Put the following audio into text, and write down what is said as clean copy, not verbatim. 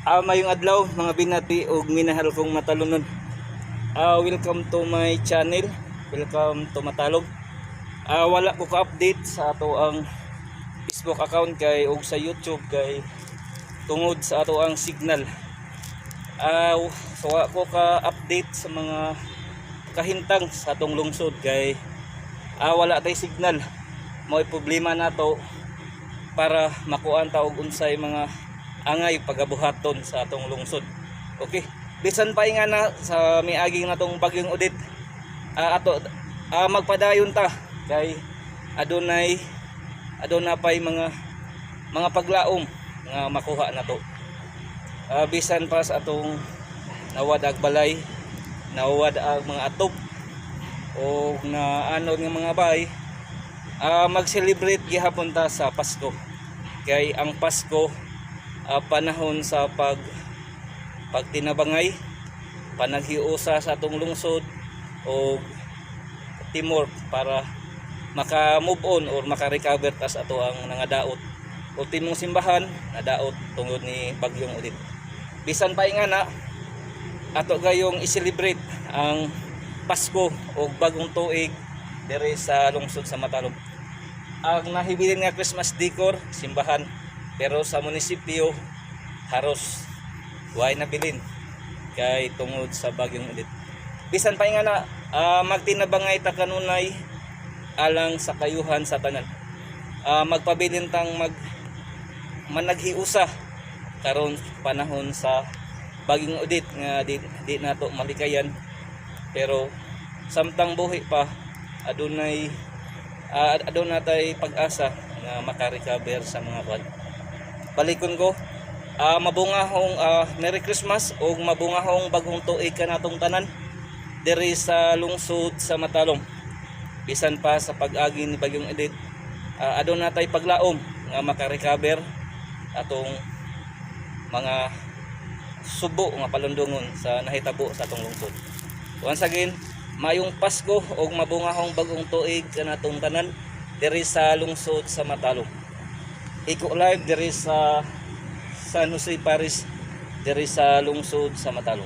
Mayong adlaw, mga binati ug minahal kong matalunon. Welcome to my channel. Welcome to Matalom. Wala ko ka-update sa ato ang Facebook account kay ug sa YouTube kay tungod sa ato ang signal. So wa ko ka-update sa mga kahintang sa atong lungsod kay wala tay signal. Mao'y problema nato para makuan ta og unsay mga angay pagabuhaton sa atong lungsod. Okay. Bisan pa nga na sa miaging natong bagyong Odette, ato magpadayon ta kay adunay aduna pay mga paglaom nga makuha nato. Bisan pa sa atong nawad ag balay, nawad ang mga atop o na ano nga mga bahay, mag-celebrate gihapon ta sa Pasko. Kay ang Pasko, panahon sa pagtinabangay, panaghiusa sa atong lungsod o teamwork para maka-move on or maka-recover tas ato ang nangadaot. Ultimong simbahan nadaot tungod ni Bagyong Odette. Bisan pa nga na ato gayong i-celebrate ang Pasko o Bagong Tuig diri sa lungsod sa Matalom. Ang nahibilin nga Christmas decor, simbahan, pero sa munisipyo haros way nabilin kay tungod sa Bagyong Odette. Bisan pa nga na magtinabangay ta kanunay alang sa kayuhan sa tanan. Magpabilin tang managhiusa karon panahon sa Bagyong Odette nga di nato malikayan, pero samtang buhi pa adunay aduna tay pag-asa nga maka-recover sa mga kwan. Balikon ko, mabungahong Merry Christmas ug mabungahong Bagong Tuig kanatong tanan diri sa lungsod sa Matalom. Bisan pa sa pag-agi ni Bagyong Odette, aduna tay paglaom nga maka-recover atong mga subo nga palundungon sa nahitabo sa atong lungsod. Once again, mayong Pasko ug mabungahong Bagong Tuig kanatong tanan diri sa lungsod sa Matalom. Iko live diri sa San Jose Parish, diri sa lungsod sa Matalom.